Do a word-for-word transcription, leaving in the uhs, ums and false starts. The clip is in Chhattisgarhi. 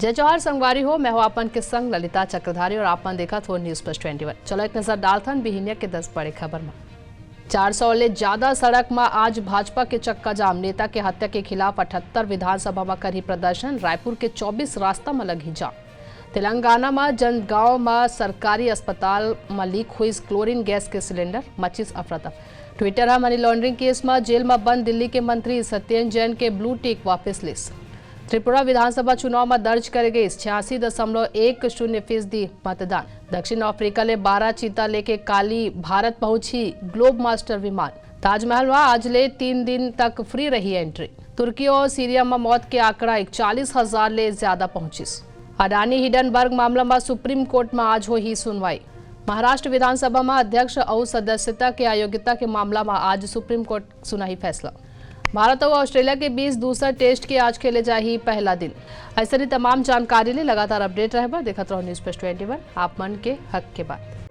जय जोहार संगवारी हो, मैं हूं आपन के संग ललिता चक्रधारी और आपन देखत हो News Plus Twenty One। चलो एक नजर डालथन बिहिनिया के दस बड़े खबर म। चार सौ ले ज्यादा सड़क म आज भाजपा के चक्का जाम, नेता के हत्या के खिलाफ अठहत्तर विधानसभा म करही प्रदर्शन, रायपुर के चौबीस रास्ता म लगही जाम। तेलंगाना म जंजगांव म सरकारी अस्पताल म लीक होइस क्लोरीन गैस के सिलेंडर, मचिस अफरा तफरी। Twitter ह मनी लॉन्ड्रिंग केस म जेल म बंद दिल्ली के मंत्री सत्येन जैन के blue tick वापस लिस। त्रिपुरा विधानसभा चुनाव म दर्ज करे गइस छियासी दशमलव एक शून्य फीसदी मतदान। दक्षिण अफ्रीका ले बारह चीता लेके काली भारत पहुंची ग्लोब मास्टर विमान। ताजमहल म आज ले तीन दिन तक फ्री रही एंट्री। तुर्की और सीरिया म मौत के आंकड़ा इकचालीस हजार ले ज्यादा पहुंचिस। अडानी हिंडनबर्ग मामला म सुप्रीम कोर्ट म आज होही सुनवाई। महाराष्ट्र विधानसभा म अध्यक्ष अउ सदस्यता के अयोग्यता के मामला म आज सुप्रीम कोर्ट सुनाही फैसला। भारत अउ ऑस्ट्रेलिया के बीच दूसर टेस्ट के आज खेले जाही पहला दिन। अइसने तमाम जानकारी ले लगातार अपडेट रहे बर देखत रहो News Plus Twenty One, आप मन के हक के बात।